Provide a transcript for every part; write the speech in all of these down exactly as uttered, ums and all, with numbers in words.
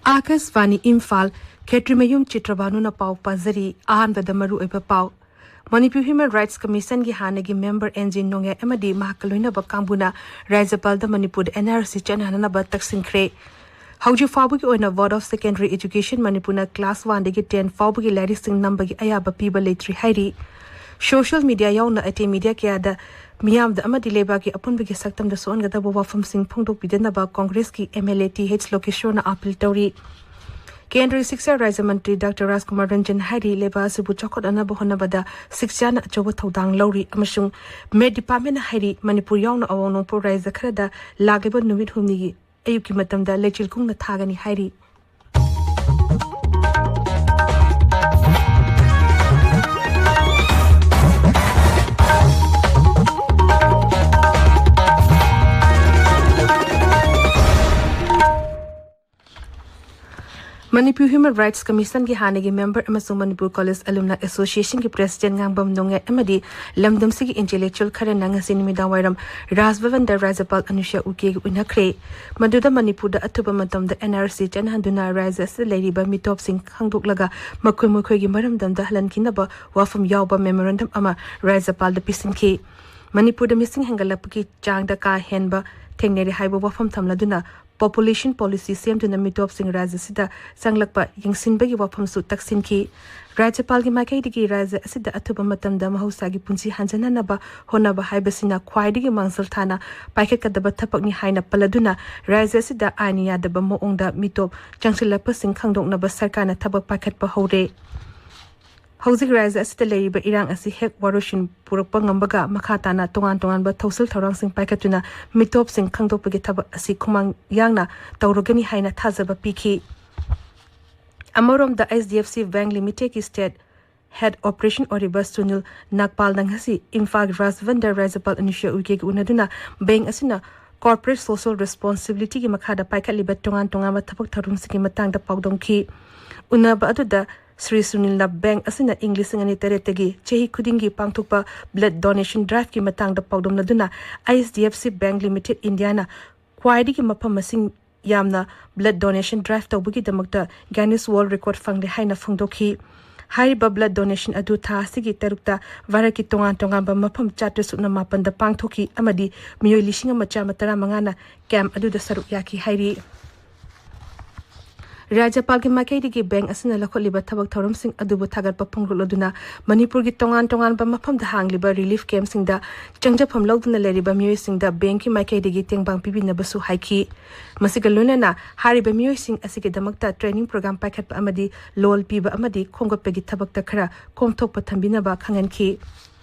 ꯑꯥꯀꯥꯁꯕꯥꯅꯤ ꯏꯝꯐꯥꯜ, ꯈꯦꯇ꯭ꯔꯤꯃꯌꯨꯝ ꯆꯤꯇ꯭ꯔꯕꯥꯅꯨꯅ ꯄꯥꯎ ꯄꯥꯖꯔꯤ꯫ ꯑꯍꯥꯟꯕꯗ ꯃꯔꯨꯑꯣꯏꯕ ꯄꯥꯎ꯫ ꯃꯅꯤꯄꯨꯔ ꯍ꯭ꯌꯨꯃꯦꯟ ꯔꯥꯏꯠꯁ ꯀꯃꯤꯁꯟꯒꯤ ꯍꯥꯟꯅꯒꯤ ꯃꯦꯝꯕꯔ ꯑꯦꯟ ꯖꯦ ꯅꯣꯡꯌꯥꯏ ꯑꯃꯗꯤ ꯃꯍꯥꯛꯀ ꯂꯣꯏꯅꯕ ꯀꯥꯡꯕꯨꯅ ꯔꯥꯖ꯭ꯌꯄꯥꯜꯗ ꯃꯅꯤꯄꯨꯔꯗ ꯑꯦꯟ ꯑꯥꯔ ꯁꯤ ꯆꯠꯅꯍꯟꯅꯕ ꯇꯛꯁꯤꯟꯈ꯭ꯔꯦ꯫ ꯍꯧꯖꯤꯛ ꯐꯥꯎꯕꯒꯤ ꯑꯣꯏꯅ Board of Secondary Education ꯃꯅꯤꯄꯨꯔꯅ class one ꯗꯒꯤ ten ꯐꯥꯎꯕꯒꯤ ꯂꯥꯏꯔꯤꯛꯁꯤꯡ ꯅꯝꯕꯒꯤ ꯑꯌꯥꯕ ꯄꯤꯕ ꯂꯩꯇ꯭ꯔꯤ ꯍꯥꯏꯔꯤ꯫ Social media ꯌꯥꯎꯅ ꯑꯇꯩ media ꯀꯌꯥꯗ ꯃꯤꯌꯥꯝꯗ ꯑꯃꯗꯤ ꯂꯩꯕꯥꯛꯀꯤ ꯑꯄꯨꯟꯕꯒꯤ ꯁꯛꯇꯝꯗ ꯁꯣꯛꯍꯟꯒꯗꯕ ꯋꯥꯐꯝꯁꯤꯡ ꯐꯣꯡꯗꯣꯛꯄꯤꯗꯅꯕ ꯀꯣꯡꯒ꯭ꯔꯦꯁꯀꯤ M L A T H ꯂꯣꯀꯦꯁ꯭ꯋꯔꯅ ꯑꯥꯄꯤꯜ ꯇꯧꯔꯤ꯫ ꯀꯦꯟꯗ꯭ꯔꯒꯤ ꯁꯤꯛꯁꯥ ꯔꯥꯖ꯭ꯌ ꯃꯟꯇ꯭ꯔꯤ ꯗꯥꯛꯇꯔ ꯔꯥꯖꯀꯨꯃꯥꯔ ꯔꯟꯖꯟ ꯍꯥꯏꯔꯤ, ꯂꯩꯕꯥꯛ ꯑꯁꯤꯕꯨ ꯆꯥꯎꯈꯠꯍꯟꯅꯕ ꯍꯣꯠꯅꯕꯗ ꯁꯤꯛꯁꯥꯅ ꯑꯆꯧꯕ ꯊꯧꯗꯥꯡ ꯂꯧꯔꯤ ꯑꯃꯁꯨꯡ ꯃꯦꯠ ꯗꯤꯄꯥꯔꯠꯃꯦꯟꯅ ꯍꯥꯏꯔꯤ, ꯃꯅꯤꯄꯨꯔ ꯌꯥꯎꯅ ꯑꯋꯥꯡ ꯅꯣꯡꯄꯣꯛ ꯔꯥꯖ꯭ꯌ ꯈꯔꯗ ꯂꯥꯛꯂꯤꯕ ꯅꯨꯃꯤꯠ ꯍꯨꯝꯅꯤꯒꯤ ꯑꯌꯨꯛꯀꯤ ꯃꯇꯝꯗ ꯂꯩꯆꯤꯜ ꯀꯨꯡꯅ ꯊꯥꯒꯅꯤ ꯍꯥꯏꯔꯤ꯫ ꯃꯅꯤꯄꯨꯔ ꯍ꯭ꯌꯨꯃꯦꯟ ꯔꯥꯏꯠꯁ ꯀꯃꯤꯁꯟꯒꯤ ꯍꯥꯟꯅꯒꯤ ꯃꯦꯝꯕꯔ ꯑꯃꯁꯨꯡ ꯃꯅꯤꯄꯨꯔ ꯀꯣꯂꯦꯖ ꯑꯦꯂꯨꯝꯅꯥꯏ ꯑꯦꯁꯣꯁꯤꯌꯦꯁꯟꯒꯤ ꯄ꯭ꯔꯦꯁꯤꯗꯦꯟꯠ ꯉꯥꯡꯕꯝ ꯅꯣꯡꯌꯥꯏ ꯑꯃꯗꯤ ꯂꯝꯗꯝꯁꯤꯒꯤ ꯏꯟꯇꯦꯂꯦꯛꯆꯨꯋꯦꯜ ꯈꯔꯅ ꯉꯁꯤ ꯅꯨꯃꯤꯗꯥꯡꯋꯥꯏꯔꯝ ꯔꯥꯖ ꯚꯕꯟꯗ ꯔꯥꯖ꯭ꯌꯄꯥꯜ ꯑꯅꯨꯁ꯭ꯌꯥ ꯎꯏꯀꯦꯒ ꯎꯅꯈ꯭ꯔꯦ꯫ ꯃꯗꯨꯗ ꯃꯅꯤꯄꯨꯔꯗ ꯑꯊꯨꯕ ꯃꯇꯝꯗ ꯑꯦꯟ ꯑꯥꯔ ꯁꯤ ꯆꯠꯅꯍꯟꯗꯨꯅ ꯔꯥꯖ꯭ꯌ ꯑꯁꯤꯗ ꯂꯩꯔꯤꯕ ꯃꯤꯇꯣꯞꯁꯤꯡ ꯈꯪꯗꯣꯛꯂꯒ ꯃꯈꯣꯏ ꯃꯈꯣꯏꯒꯤ ꯃꯔꯝꯗꯝꯗ ꯍꯜꯍꯟꯈꯤꯅꯕ ꯋꯥꯐꯝ ꯌꯥꯎꯕ ꯃꯦꯃꯣꯔꯦꯟꯗꯝ ꯑꯃ ꯔꯥꯖ꯭ꯌꯄꯥꯜꯗ ꯄꯤꯁꯤꯟꯈꯤ꯫ ꯃꯅꯤꯄꯨꯔꯗ ꯃꯤꯁꯤꯡ ꯍꯦꯟꯒꯠꯂꯛꯄꯒꯤ ꯆꯥꯡꯗ ꯀꯥ ꯍꯦꯟꯕ ꯊꯦꯡꯅꯔꯤ ꯍꯥꯏꯕ ꯋꯥꯐꯝ ꯊꯝꯂꯗꯨꯅ population policy ꯁꯦꯝꯗꯨꯅ ꯃꯤꯇꯣꯞꯁꯤꯡ ꯔꯥꯖ꯭ꯌ ꯑꯁꯤꯗ ꯆꯪꯂꯛꯄ ꯌꯦꯡꯁꯤꯟꯕꯒꯤ ꯋꯥꯐꯝꯁꯨ ꯇꯛꯁꯤꯟꯈꯤ꯫ ꯔꯥꯖ꯭ꯌꯄꯥꯜꯒꯤ ꯃꯥꯏꯀꯩꯗꯒꯤ ꯔꯥꯖ꯭ꯌ ꯑꯁꯤꯗ ꯑꯊꯨꯕ ꯃꯇꯝꯗ ꯃꯍꯧꯁꯥꯒꯤ ꯄꯨꯟꯁꯤ ꯍꯟꯖꯤꯟꯅꯅꯕ ꯍꯣꯠꯅꯕ ꯍꯥꯏꯕꯁꯤꯅ ꯈ꯭ꯋꯥꯏꯗꯒꯤ ꯃꯥꯡꯖꯤꯜ ꯊꯥꯅ ꯄꯥꯏꯈꯠꯀꯗꯕ ꯊꯕꯛꯅꯤ ꯍꯥꯏꯅ ꯄꯜꯂꯗꯨꯅ ꯔꯥꯖ꯭ꯌ ꯑꯁꯤꯗ ꯑꯥꯏꯟ ꯌꯥꯗꯕ ꯃꯑꯣꯡꯗ ꯃꯤꯇꯣꯞ ꯆꯪꯁꯤꯜꯂꯛꯄꯁꯤꯡ ꯈꯪꯗꯣꯛꯅꯕ ꯁꯔꯀꯥꯔꯅ ꯊꯕꯛ ꯄꯥꯏꯈꯠꯄ ꯍꯧꯔꯦ꯫ ꯍꯧꯖꯤꯛ ꯔꯥꯖ꯭ꯌ ꯑꯁꯤꯗ ꯂꯩꯔꯤꯕ ꯏꯔꯥꯡ ꯑꯁꯤ ꯍꯦꯛ ꯋꯥꯔꯣꯏꯁꯤꯟ ꯄꯨꯔꯛꯄ ꯉꯝꯕꯒ ꯃꯈꯥ ꯇꯥꯅ ꯇꯣꯉꯥꯟ ꯇꯣꯉꯥꯟꯕ ꯊꯧꯁꯤꯜ ꯊꯧꯔꯥꯡꯁꯤꯡ ꯄꯥꯏꯈꯠꯇꯨꯅ ꯃꯤꯇꯣꯞꯁꯤꯡ ꯈꯪꯗꯣꯛꯄꯒꯤ ꯊꯕꯛ ꯑꯁꯤ ꯈꯨꯃꯥꯡ ꯌꯥꯡꯅ ꯇꯧꯔꯒꯅꯤ ꯍꯥꯏꯅ ꯊꯥꯖꯕ ꯄꯤꯈꯤ꯫ ꯑꯃꯔꯣꯝꯗ, H D F C bank ꯂꯤꯃꯤꯇꯦꯗꯀꯤ ꯁ꯭ꯇꯦꯠ ꯍꯦꯗ ꯑꯣꯄꯔꯦꯁꯟ ꯑꯣꯏꯔꯤꯕ ꯁꯨꯅꯤꯜ ꯅꯥꯒꯄꯥꯜꯅ ꯉꯁꯤ ꯏꯝꯐꯥꯜꯒꯤ ꯔꯥꯖ ꯚꯕꯟꯗ ꯔꯥꯖ꯭ꯌꯄꯥꯜ ꯑꯅꯨꯁ꯭ꯌꯥ ꯎꯏꯀꯦꯒ ꯎꯅꯗꯨꯅ ꯕꯦꯡꯛ ꯑꯁꯤꯅ corporate social responsibilityꯒꯤ ꯃꯈꯥꯗ ꯄꯥꯏꯈꯠꯂꯤꯕ ꯇꯣꯉꯥꯟ ꯇꯣꯉꯥꯟꯕ ꯊꯕꯛ ꯊꯧꯔꯝꯁꯤꯡꯒꯤ ꯃꯇꯥꯡꯗ ꯄꯥꯎꯗꯝꯈꯤ꯫ ꯎꯅꯕ ꯑꯗꯨꯗ ꯁ꯭ꯔꯤ ꯁꯨꯅꯤꯜꯅ ꯕꯦꯡꯛ ꯑꯁꯤꯅ ꯏꯪ ꯂꯤꯁꯤꯡ ꯑꯅꯤ ꯇꯔꯦꯠꯇꯒꯤ ꯆꯍꯤ ꯈꯨꯗꯤꯡꯒꯤ ꯄꯥꯡꯊꯣꯛꯄ blood donation driveꯀꯤ ꯃꯇꯥꯡꯗ ꯄꯥꯎꯗꯝꯅꯗꯨꯅ, H D F C bank limited ꯏꯟꯗꯤꯌꯥꯅ ꯈ꯭ꯋꯥꯏꯗꯒꯤ ꯃꯐꯝ ꯃꯁꯤꯡ ꯌꯥꯝꯅ blood donation drive ꯇꯧꯕꯒꯤꯗꯃꯛꯇ Guinness World Record ꯐꯪꯂꯦ ꯍꯥꯏꯅ ꯐꯣꯡꯗꯣꯛꯈꯤ꯫ ꯍꯥꯏꯔꯤꯕ blood donation ꯑꯗꯨ ꯊꯥ ꯑꯁꯤꯒꯤ ꯇꯔꯨꯛꯇ ꯚꯥꯔꯠꯀꯤ ꯇꯣꯉꯥꯟ ꯇꯣꯉꯥꯟꯕ ꯃꯐꯝ ꯆꯥꯇ꯭ꯔꯦꯠ ꯁꯨꯞꯅ ꯃꯥꯄꯟꯗ ꯄꯥꯡꯊꯣꯛꯈꯤ ꯑꯃꯗꯤ ꯃꯤꯑꯣꯏ ꯂꯤꯁꯤꯡ ꯑꯃ ꯆꯥꯝꯃ ꯇꯔꯥꯃꯉꯥꯅ camp ꯑꯗꯨꯗ ꯁꯔꯨꯛ ꯌꯥꯈꯤ ꯍꯥꯏꯔꯤ꯫ ꯔꯥꯖ꯭ꯌꯄꯥꯜꯒꯤ ꯃꯥꯏꯀꯩꯗꯒꯤ bank ꯑꯁꯤꯅ ꯂꯧꯈꯠꯂꯤꯕ ꯊꯕꯛ ꯊꯧꯔꯝꯁꯤꯡ ꯑꯗꯨꯕꯨ ꯊꯥꯒꯠꯄ ꯐꯣꯡꯗꯣꯛꯂꯗꯨꯅ ꯃꯅꯤꯄꯨꯔꯒꯤ ꯇꯣꯉꯥꯟ ꯇꯣꯉꯥꯟꯕ ꯃꯐꯝꯗ ꯍꯥꯡꯂꯤꯕ relief campꯁꯤꯡꯗ ꯆꯪꯖꯐꯝ ꯂꯧꯗꯨꯅ ꯂꯩꯔꯤꯕ ꯃꯤꯑꯣꯏꯁꯤꯡꯗ bankꯀꯤ ꯃꯥꯏꯀꯩꯗꯒꯤ ꯇꯦꯡꯕꯥꯡ ꯄꯤꯕꯤꯅꯕꯁꯨ ꯍꯥꯏꯈꯤ꯫ ꯃꯁꯤꯒ ꯂꯣꯏꯅꯅ ꯍꯥꯏꯔꯤꯕ ꯃꯤꯑꯣꯏꯁꯤꯡ ꯑꯁꯤꯒꯤꯗꯃꯛꯇ training program ꯄꯥꯏꯈꯠꯄ ꯑꯃꯗꯤ loan ꯄꯤꯕ ꯑꯃꯗꯤ ꯈꯣꯝꯒꯠꯄꯒꯤ ꯊꯕꯛꯇ ꯈꯔ ꯀꯣꯝꯊꯣꯛꯄ ꯊꯝꯕꯤꯅꯕ ꯈꯪꯍꯟꯈꯤ꯫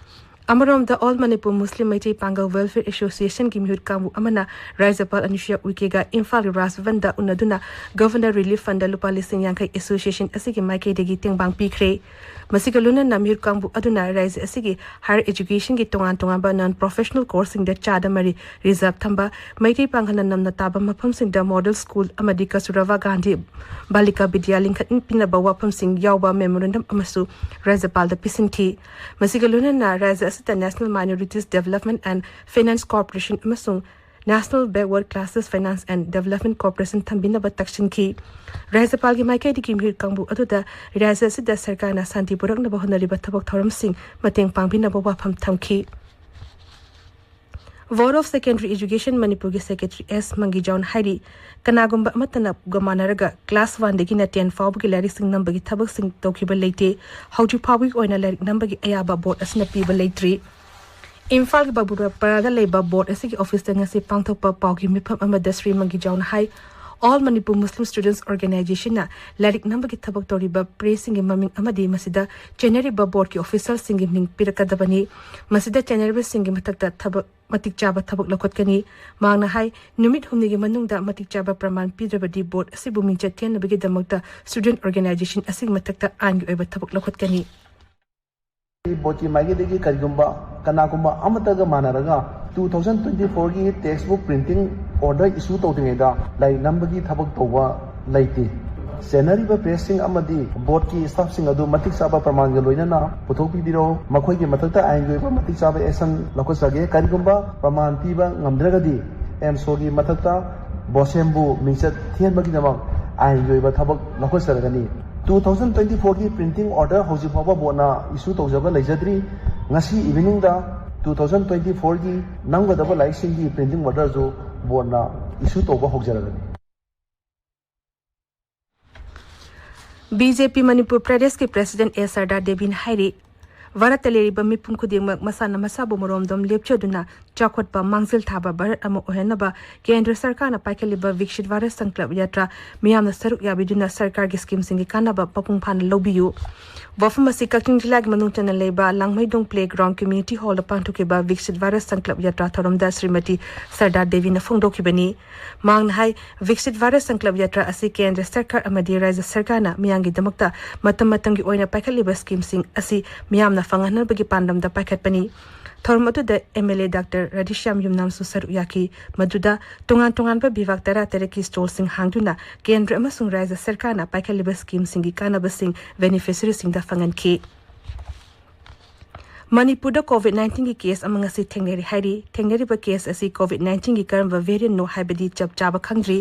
ꯑꯃꯔꯣꯝꯗ All Manipur Muslim Meitei Pangal Welfare Associationꯒꯤ ꯃꯤꯍꯨꯠ ꯀꯥꯡꯕꯨ ꯑꯃꯅ ꯔꯥꯖ꯭ꯌꯄꯥꯜ ꯑꯅꯨꯁꯨꯏꯌꯥ ꯎꯏꯀꯦꯒ ꯏꯝꯐꯥꯜꯒꯤ ꯔꯥꯖꯚꯟꯗ ꯎꯅꯗꯨꯅ Governor Relief Fundꯗ ꯂꯨꯄꯥ ꯂꯤꯁꯤꯡ ꯌꯥꯡꯈꯩ association ꯑꯁꯤꯒꯤ ꯃꯥꯏꯀꯩꯗꯒꯤ ꯇꯦꯡꯕꯥꯡ ꯄꯤꯈ꯭ꯔꯦ꯫ ꯃꯁꯤꯒ ꯂꯣꯏꯅꯅ ꯃꯤꯍꯨꯠ ꯀꯥꯡꯕꯨ ꯑꯗꯨꯅ ꯔꯥꯖ꯭ꯌ ꯑꯁꯤꯒꯤ higher educationꯒꯤ ꯇꯣꯉꯥꯟ ꯇꯣꯉꯥꯟꯕ non professional courseꯁꯤꯡꯗ ꯆꯥꯗ ꯃꯔꯤ reserve ꯊꯝꯕ, ꯃꯩꯇꯩ ꯄꯥꯡꯒꯜꯅ ꯅꯝꯅ ꯇꯥꯕ ꯃꯐꯝꯁꯤꯡꯗ model school ꯑꯃꯗꯤ ꯀꯁꯇꯨꯔꯕꯥ ꯒꯥꯟꯙꯤ ꯕꯥꯂꯤꯀꯥ ꯕꯤꯗ꯭ꯌꯥ ꯂꯤꯡꯈꯠꯄꯤꯅꯕ ꯋꯥꯐꯝꯁꯤꯡ ꯌꯥꯎꯕ memorandum ꯑꯃꯁꯨ ꯔꯥꯖ꯭ꯌꯄꯥꯜꯗ ꯄꯤꯁꯤꯟꯈꯤ꯫ ꯃꯁꯤꯒ ꯂꯣꯏꯅꯅ ꯔꯥꯖ꯭ꯌ ꯑꯁꯤꯗ National Minorities Development and Finance Corporation ꯑꯃꯁꯨꯡ National Backward Classes Finance and Development Corporation ꯊꯝꯕꯤꯅꯕ ꯇꯛꯁꯤꯟꯈꯤ꯫ ꯔꯥꯖ꯭ꯌꯄꯥꯜꯒꯤ ꯃꯥꯏꯀꯩꯗꯒꯤ ꯃꯤꯍꯨꯠ ꯀꯥꯡꯕꯨ ꯑꯗꯨꯗ ꯔꯥꯖ꯭ꯌ ꯑꯁꯤꯗ ꯁꯔꯀꯥꯔꯅ ꯁꯥꯟꯇꯤ ꯄꯨꯔꯛꯅꯕ ꯍꯣꯠꯅꯔꯤꯕ ꯊꯕꯛ ꯊꯧꯔꯝꯁꯤꯡ ꯃꯇꯦꯡ ꯄꯥꯡꯕꯤꯅꯕ ꯋꯥꯐꯝ ꯊꯝꯈꯤ꯫ Board of Secondary Education ꯃꯅꯤꯄꯨꯔꯒꯤ Secretary ꯑꯦꯁ ꯃꯪꯒꯤꯖꯥꯎꯅ ꯍꯥꯏꯔꯤ, ꯀꯅꯥꯒꯨꯝꯕ ꯑꯃꯠꯇꯅ ꯒ ꯃꯥꯟꯅꯔꯒ class oneꯗꯒꯤꯅ ten ꯐꯥꯎꯕꯒꯤ ꯂꯥꯏꯔꯤꯛꯁꯤꯡ ꯅꯝꯕꯒꯤ ꯊꯕꯛꯁꯤꯡ ꯇꯧꯈꯤꯕ ꯂꯩꯇꯦ꯫ ꯍꯧꯖꯤꯛ ꯐꯥꯎꯕꯒꯤ ꯑꯣꯏꯅ ꯂꯥꯏꯔꯤꯛ ꯅꯝꯕꯒꯤ ꯑꯌꯥꯕ board ꯑꯁꯤꯅ ꯄꯤꯕ ꯂꯩꯇ꯭ꯔꯤ꯫ ꯏꯝꯐꯥꯜꯒꯤ ꯕꯥꯕꯨꯔꯄꯥꯔꯥꯗ ꯂꯩꯕ board ꯑꯁꯤꯒꯤ officeꯇ ꯉꯁꯤ ꯄꯥꯡꯊꯣꯛꯄ ꯄꯥꯎꯒꯤ ꯃꯤꯐꯝ ꯑꯃꯗ ꯁ꯭ꯔꯤ ꯃꯪꯒꯤꯖꯥꯎꯅ ꯍꯥꯏ, All Manipur Muslim Students Organizationꯅ ꯂꯥꯏꯔꯤꯛ ꯅꯝꯕꯒꯤ ꯊꯕꯛ ꯇꯧꯔꯤꯕ pressꯁꯤꯡꯒꯤ ꯃꯃꯤꯡ ꯑꯃꯗꯤ ꯃꯁꯤꯗ ꯆꯦꯟꯅꯔꯤꯕ boardꯀꯤ officerꯁꯤꯡꯒꯤ ꯃꯤꯡ ꯄꯤꯔꯛꯀꯗꯕꯅꯤ꯫ ꯃꯁꯤꯗ ꯆꯦꯟꯅꯔꯤꯕꯁꯤꯡꯒꯤ ꯃꯊꯛꯇ ꯊꯕꯛ, ꯃꯇꯤꯛ ꯆꯥꯕ ꯊꯕꯛ ꯂꯧꯈꯠꯀꯅꯤ꯫ ꯃꯍꯥꯛꯅ ꯍꯥꯏ, ꯅꯨꯃꯤꯠ ꯍꯨꯝꯅꯤꯒꯤ ꯃꯅꯨꯡꯗ ꯃꯇꯤꯛ ꯆꯥꯕ ꯄ꯭ꯔꯃꯥꯟ ꯄꯤꯗ꯭ꯔꯕꯗꯤ board ꯑꯁꯤꯕꯨ ꯃꯤꯡꯆꯠ ꯊꯤꯍꯟꯅꯕꯒꯤꯗꯃꯛꯇ student organization ꯑꯁꯤꯒꯤ ꯃꯊꯛꯇ ꯑꯥꯏꯟꯒꯤ ꯑꯣꯏꯕ ꯊꯕꯛ ꯂꯧꯈꯠꯀꯅꯤ꯫ Boardꯀꯤ ꯃꯥꯏꯀꯩꯗꯒꯤ ꯀꯔꯤꯒꯨꯝꯕ ꯀꯅꯥꯒꯨꯝꯕ ꯑꯃꯠꯇꯒ ꯃꯥꯟꯅꯔꯒ two thousand twenty fourꯒꯤ textbook printing order issue ꯇꯧꯗ꯭ꯔꯤꯉꯩꯗ ꯂꯥꯏꯔꯤꯛ ꯅꯝꯕꯒꯤ ꯊꯕꯛ ꯇꯧꯕ ꯂꯩꯇꯦ꯫ ꯆꯦꯟꯅꯔꯤꯕ pressꯁꯤꯡ ꯑꯃꯗꯤ boardꯀꯤ staffꯁꯤꯡ ꯑꯗꯨ ꯃꯇꯤꯛ ꯆꯥꯕ ꯄ꯭ꯔꯃꯥꯟꯒ ꯂꯣꯏꯅꯅ ꯄꯨꯊꯣꯛꯄꯤꯕꯤꯔꯛꯎ꯫ ꯃꯈꯣꯏꯒꯤ ꯃꯊꯛꯇ ꯑꯥꯏꯟꯒꯤ ꯑꯣꯏꯕ ꯃꯇꯤꯛ ꯆꯥꯕ action ꯂꯧꯈꯠꯆꯒꯦ꯫ ꯀꯔꯤꯒꯨꯝꯕ ꯄ꯭ꯔꯃꯥꯟ ꯄꯤꯕ ꯉꯝꯗ꯭ꯔꯒꯗꯤ ꯑꯦꯝꯁꯣꯒꯤ ꯃꯊꯛꯇ ꯕꯣꯁꯦꯝꯕꯨ ꯃꯤꯡꯆꯠ ꯊꯤꯍꯟꯕꯒꯤꯗꯃꯛ ꯑꯥꯏꯟꯒꯤ ꯑꯣꯏꯕ ꯊꯕꯛ ꯂꯧꯈꯠꯆꯔꯒꯅꯤ꯫ ꯇꯨ ꯊꯥꯎꯖꯟ ꯇ꯭ꯋꯦꯟꯇꯤ ꯐꯣꯔꯒꯤ ꯄ꯭ꯔꯤꯟꯇꯤꯡ ꯑꯣꯔꯗꯔ ꯍꯧꯖꯤꯛ ꯐꯥꯎꯕ ꯕꯣꯔꯗꯅ ꯏꯁꯨ ꯇꯧꯖꯕ ꯂꯩꯖꯗ꯭ꯔꯤ꯫ ꯉꯁꯤ ꯏꯚꯤꯅꯤꯡꯗ ꯇꯨ ꯊꯥꯎꯖꯟ ꯇ꯭ꯋꯦꯟꯇꯤ ꯐꯣꯔꯒꯤ ꯅꯝꯒꯗꯕ ꯂꯥꯏꯔꯤꯛꯁꯤꯡꯒꯤ ꯄ꯭ꯔꯤꯟꯇꯤꯡ ꯑꯣꯔꯗꯔꯁꯨ ꯕꯣꯔꯗꯅ ꯏꯁꯨ ꯇꯧꯕ ꯍꯧꯖꯔꯒꯅꯤ꯫ ꯕꯤꯖꯦꯄꯤ ꯃꯅꯤꯄꯨꯔ ꯄ꯭ꯔꯗꯦꯁꯀꯤ ꯄ꯭ꯔꯦꯁꯤꯗꯦꯟ ꯑꯦ ꯁꯔꯗꯥ ꯗꯦꯕꯤꯅ ꯍꯥꯏꯔꯤ, ꯚꯥꯔꯠꯇ ꯂꯩꯔꯤꯕ ꯃꯤꯄꯨꯝ ꯈꯨꯗꯤꯡꯃꯛ ꯃꯁꯥꯅ ꯃꯁꯥꯕꯨ ꯃꯔꯣꯝꯗꯣꯝ ꯂꯦꯞꯆꯗꯨꯅ ꯆꯥꯎꯈꯠꯄ ꯃꯥꯡꯖꯤꯜ ꯊꯥꯕ ꯚꯥꯔꯠ ꯑꯃ ꯑꯣꯏꯍꯟꯅꯕ ꯀꯦꯟꯗ꯭ꯔ ꯁꯔꯀꯥꯔꯅ ꯄꯥꯏꯈꯠꯂꯤꯕ ꯚꯤꯛꯁꯤꯠ ꯚꯥꯔꯠ ꯁꯪꯀꯜꯞ ꯌꯥꯇ꯭ꯔꯥ ꯃꯤꯌꯥꯝꯅ ꯁꯔꯨꯛ ꯌꯥꯕꯤꯗꯨꯅ ꯁꯔꯀꯥꯔꯒꯤ ꯁ꯭ꯀꯤꯝꯁꯤꯡꯒꯤ ꯀꯥꯟꯅꯕ ꯃꯄꯨꯡ ꯐꯥꯅ ꯂꯧꯕꯤꯌꯨ꯫ ꯋꯥꯐꯝ ꯑꯁꯤ ꯀꯛꯆꯤꯡ ꯖꯤꯂꯥꯒꯤ ꯃꯅꯨꯡ ꯆꯟꯅ ꯂꯩꯕ ꯂꯥꯡꯃꯩꯗꯣꯡ ꯄ꯭ꯂꯦ ꯒ꯭ꯔꯥꯎꯟ ꯀꯝꯃ꯭ꯌꯨꯅꯤꯇꯤ ꯍꯣꯜꯗ ꯄꯥꯡꯊꯣꯛꯈꯤꯕ ꯚꯤꯛꯁꯤꯠ ꯚꯥꯔꯠ ꯁꯪꯀꯜꯞ ꯌꯥꯇ꯭ꯔꯥ ꯊꯧꯔꯝꯗ ꯁ꯭ꯔꯤꯃꯇꯤ ꯁꯔꯗꯥ ꯗꯦꯕꯤꯅ ꯐꯣꯡꯗꯣꯛꯈꯤꯕꯅꯤ꯫ ꯃꯍꯥꯛꯅ ꯍꯥꯏ, ꯚꯤꯛꯁꯤꯠ ꯚꯥꯔꯠ ꯁꯪꯀꯜꯞ ꯌꯥꯇ꯭ꯔꯥ ꯑꯁꯤ ꯀꯦꯟꯗ꯭ꯔ ꯁꯔꯀꯥꯔ ꯑꯃꯗꯤ ꯔꯥꯖ꯭ꯌ ꯁꯔꯀꯥꯔꯅ ꯃꯤꯌꯥꯝꯒꯤꯗꯃꯛꯇ ꯃꯇꯝ ꯃꯇꯝꯒꯤ ꯑꯣꯏꯅ ꯄꯥꯏꯈꯠꯂꯤꯕ ꯁ꯭ꯀꯤꯝꯁꯤꯡ ꯑꯁꯤ ꯃꯤꯌꯥꯝꯅ ꯐꯪꯍꯟꯅꯕꯒꯤ ꯄꯥꯟꯗꯝꯗ ꯄꯥꯏꯈꯠꯄꯅꯤ꯫ ꯊꯧꯔꯝ ꯑꯗꯨꯗ M L A doctor Radheshyam ꯌꯨꯝꯅꯥꯝꯁꯨ ꯁꯔꯨꯛ ꯌꯥꯈꯤ꯫ ꯃꯗꯨꯗ ꯇꯣꯉꯥꯟ ꯇꯣꯉꯥꯟꯕ ꯕꯤꯚꯥꯒ ꯇꯔꯥ ꯇꯔꯦꯠꯀꯤ ꯁ꯭ꯇꯣꯜꯁꯤꯡ ꯍꯥꯡꯗꯨꯅ ꯀꯦꯟꯗ꯭ꯔ ꯑꯃꯁꯨꯡ ꯔꯥꯖ꯭ꯌ ꯁꯔꯀꯥꯔꯅ ꯄꯥꯏꯈꯠꯂꯤꯕ ꯁ꯭ꯀꯤꯝꯁꯤꯡꯒꯤ ꯀꯥꯟꯅꯕꯁꯤꯡ ꯕꯦꯅꯤꯐꯤꯁꯔꯤꯁꯤꯡꯗ ꯐꯪꯍꯟꯈꯤ꯫ ꯃꯅꯤꯄꯨꯔꯗ ꯀꯣꯚꯤꯗ ꯅꯥꯏꯟꯇꯤꯟꯒꯤ ꯀꯦꯁ ꯑꯃ ꯉꯁꯤ ꯊꯦꯡꯅꯔꯤ ꯍꯥꯏꯔꯤ꯫ ꯊꯦꯡꯅꯔꯤꯕ ꯀꯦꯁ ꯑꯁꯤ ꯀꯣꯚꯤꯗ ꯅꯥꯏꯟꯇꯤꯟꯒꯤ ꯀꯔꯝꯕ ꯚꯦꯔꯤꯌꯟꯠꯅꯣ ꯍꯥꯏꯕꯗꯤ ꯆꯞ ꯆꯥꯕ ꯈꯪꯗ꯭ꯔꯤ꯫